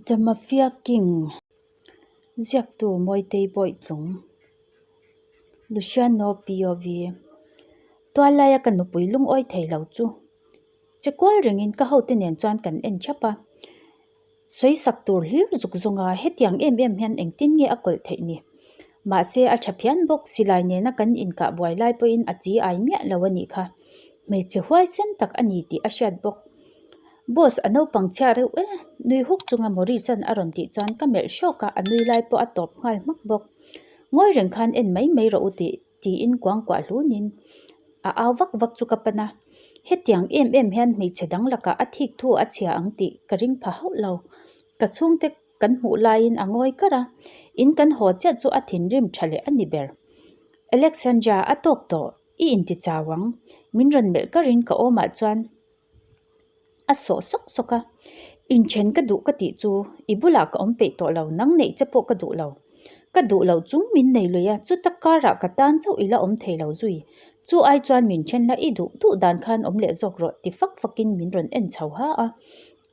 The Mafia King ziaktu Mawitei Bawitlung, Luciano POV, Tuallaia ka nupui lungawi thei lo chu che kual rengin ka hote nen chuan kan en thap a. Sawisak tur hlir zuk zawnga hetiang em em hian engtin nge a kawlh theih ni? Mahse a tha phian bawk, silai nena kan inkah buai lai pawhin a chi ai miah lo a nih kha. Hmeichhe huaisen tak a ni tih a hriat bawk. Boss a naupang chhiah reuh e, nui huk chunga Maurice-a'n a rawn tih chuan ka melh hrawk a, a nui lai pawh a tawp nghal hmak bawk. Ngawi reng khan en mai mai rawh u tih tiin kuangkuah hlunin a au vak vak chu ka pan a. Hetiang em em hian hmeichhe dang lakah a thik thu a chhia ang tih ka ring pha hauh lo. Ka chhungte kan hmuh laiin a ngawi kar a, in kan haw chiah chu a thinrim tha leh a ni ber. Alexandra a tawk tawh, i inti chau ang, min rawn melh karin ka awmah chuan a sawh sawk sawk a, Inthen ka duh ka tih chu i bulah ka awm peih tawh lo, nang neih che pawh ka duh lo. Ka duh loh chung min nei lui a, chuta karah ka tan chauh i la awm thei lo zui. Chu ai chuan min then la i duh duh dan khan awm leh zawk rawh ti fak fakin min rawn en chho ha a.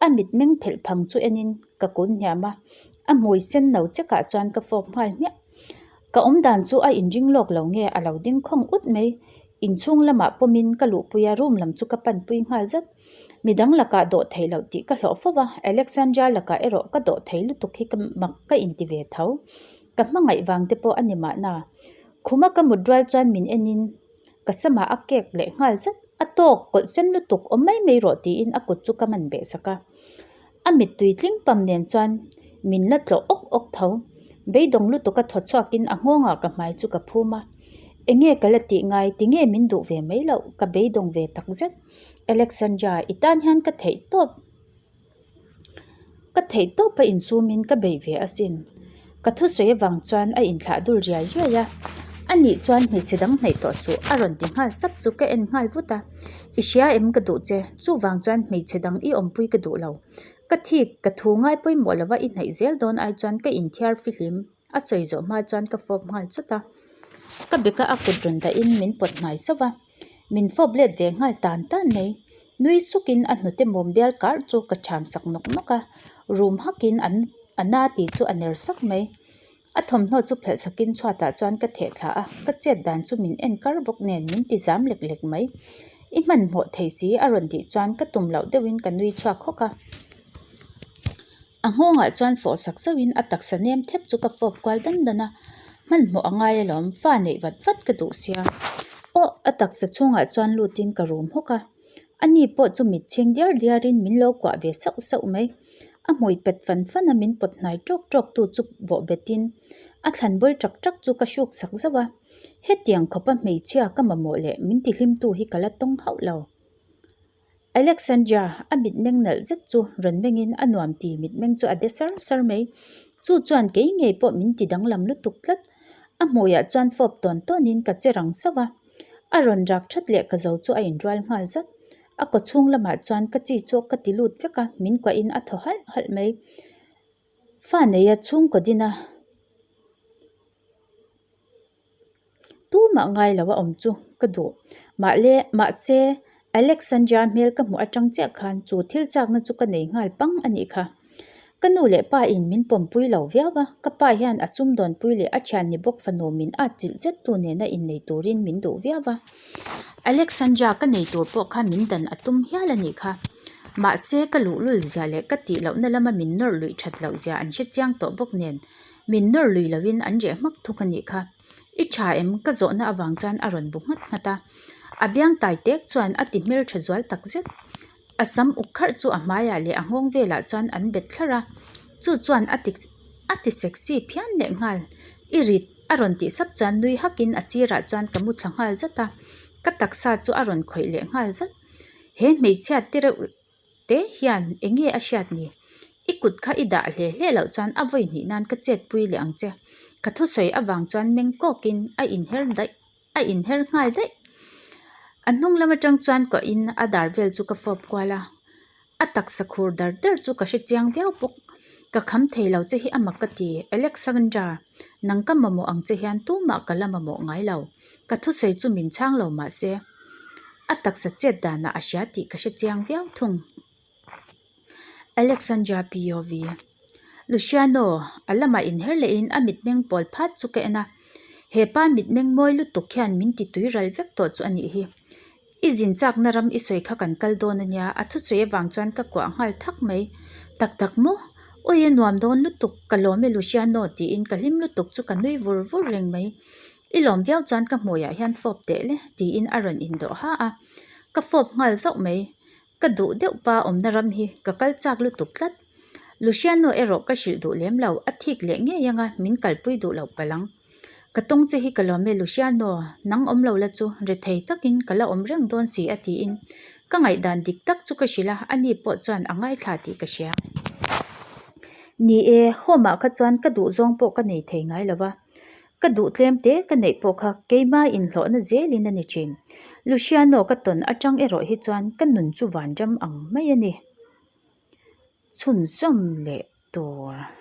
A mitmeng phelh phang chu enin ka kun hniam a, a hmui sen no chekah chuan ka fawp nghal hmiah. Ka awm dan chu a inring lawk lo nge a lo ding khawng ut mai. Inchhung lamah pawmin ka luhpui a, room lam chu ka panpui nghal zat. Midang lakah dawh theih loh tih ka hlawh fo va, Alexandra lakah erawh ka dawh thei lutuk hi ka mak ka inti ve tho. Ka hmangaih vang te pawh a ni mahna. Khuma ka mut rual chuan min enin ka samah a kek leh nghal zat. A tawk kawlh sen lutuk awm mai mai rawh tiin a kut chu ka man beh sak a. A mittui tling pam nen chuan min la tlawh awk awk tho. Beidawng lutuk a thaw chhuakin a nghawngah ka hmai chu ka phum a. Enge ka la tih ngai, tinge min duh ve mai loh, ka beidawng ve tak zet. Alexandra, i tan hian ka theih tawp, ka theih tawp a insumin ka bei ve asin. Ka thusawi avang chuan a inthlah dul riai riai a. Anih chuan hmeichhe dang hnaih tawh suh a rawn ti nghal sap chu ka en nghal vut a. I hria em ka duh che, chuvang chuan hmeichhe dang i awmpui ka duh lo. Ka thik, ka thu ngai pawimawh lova i hnaih zel dawn ai chuan ka inthiar fihlim a sawi zawh hma chuan ka fawp nghal chawt a. Ka beka a kut rawn dahin min pawt hnai sauh a, min fawp let ve nghal tan tan mai. Nui sukin a hnute mawm bial kar chu ka ṭham sak nawk nawk a, rum hakin an a na tih chu a ner sak mai. A thawmhnaw chu phelh sakin chhuatah chuan ka theh thla a, ka chet dan chu min en kar bawk nen min ti zam lek lek mai. I hmanhmawh thei si a rawn tih chuan ka tum loh deuhin ka nui chhuak hawk a. A nghawngah chuan fawh sak zauhin a taksa nem thep chu ka fawp kual dan dan a, hmanhmawh a ngai alawm, fa neih vat vat ka duh sia. Aw, a taksa chhungah chuan lutin ka rum hawk a, ani pawh chu mit chhing diar diarin min lo kuah ve sauh sauh mai. A hmui pet fan fan a min pawt hnai tawk tawk tu chu bawh betin a thlan bawl tak tak chu ka hruk sak zauh a, hetiang khawpa hmeichhia ka mamawh leh min tihlimtu hi ka la tawng hauh lo. Alexandra, a mitmeng nalh zet chu rawn mengin a nuam ti mitmeng chu a de sar sar mai. Chu chuan kei ngei pawh min ti danglam lutuk tlat. A hmuiah chuan fawp tawn tawnin ka che rang sauh a. A rawn rak that leh ka zo chu a inrual nghal zat. A kaw chhung lamah chuan ka chi chu ka ti lut vek a, min kuahin a thaw halh halh mai. Fa neia chhungkaw dina. Tumah ngai lo a awm chu ka duh. Mahle mahse Alexandra hmel ka hmuh atang chiah khan chu thil chakna chu ka nei nghal pang a nih kha. Ka nu leh pa in min pawmpui lo viau a, ka pa hian a sumdawnpui leh a thian ni bawk fanu min at chilh zet tu nena innei turin min duh viau a. Alexandra ka nei tur pawh kha min dan a tum hial a nih kha. Mahse ka luhlul zia leh ka tih lohna lama min nawrh luih that loh zia an hre chiang tawh bawk nen Min nawr lui loin an reh hmak thuk a nih kha. I tha em? Ka zawhna avang chuan a rawn bu nghat nghat a. A biang tai tek chuan a ti hmel tha zual tak zet. A sam uk kharh chu a hmaiah leh a nghawng velah chuan an bet thlarh a. Chu chuan a ti a ti sexy phian leh nghal. I rit a rawn tih sap chuan nui hakin a sirah chuan ka mu thla nghal zat a. Ka taksa chu a rawn khawih leh nghal zat. He hmeichhia te reuh Te hian eng nge a hriat ni? I kut kha i dah hle hle loh chuan a vawi hnih nan ka chet pui leh ang che. Ka thusawi avang chuan meng kawkin a inher daih, a inher nghal daih. A hnung lam atang chuan kawhin a dar vel chu ka fawp kual a, a taksa khur dar dar chu ka hre chiang viau bawk. Ka kham thei lo che hi a mak ka ti, Alexandra, nang ka mamawh ang che hian tumah ka la mamawh ngai lo. Ka thusawi chu min chhang lo mahse. A taksa chet danah a hria tih ka hre chiang viau thung. Alexandra POV. Luciano, a lamah inher lehin a mitmeng pawl phat chu ka en a. He pa mitmeng mawi lutuk hian min ti tui ral vek tawh chu a nih hi. I zin chakna ram i sawi kha kan kal dawn a nia, a thusawi avang chuan ka kuah nghal thak mai. Tak tak maw? Awi a nuam dawn lutuk, ka lawm e Luciano tiin ka hlim lutuk chu ka nui vur vur reng mai. I lawm viau chuan ka hmuiah hian fawp teh le tiin a rawn indawh ha a. Ka fawp nghal zauh mai. Ka duh deuh pa awmna ram hi ka kal chak lutuk tlat. Luciano erawh ka hrilh duh lem lo, a thik leh ngei anga min kalpui duh loh palh ang. Ka tawng che hi ka lawm e Luciano, nang awm lo la chu rethei takin ka la awm reng dawn si a tiin ka ngaihdan dik tak chu ka hrilh a, ani pawh chuan a ngaithla tih ka hria. Ni e, home ah kha chuan ka duhzawng pawh ka nei thei ngai lo va. Ka duh tlem te ka neih pawh kha keima inhlawhna zelin a ni thin. Luciano ka tawn atang erawh hi chuan ka nun chu vanram ang mai a ni. Chhunzawm leh tur.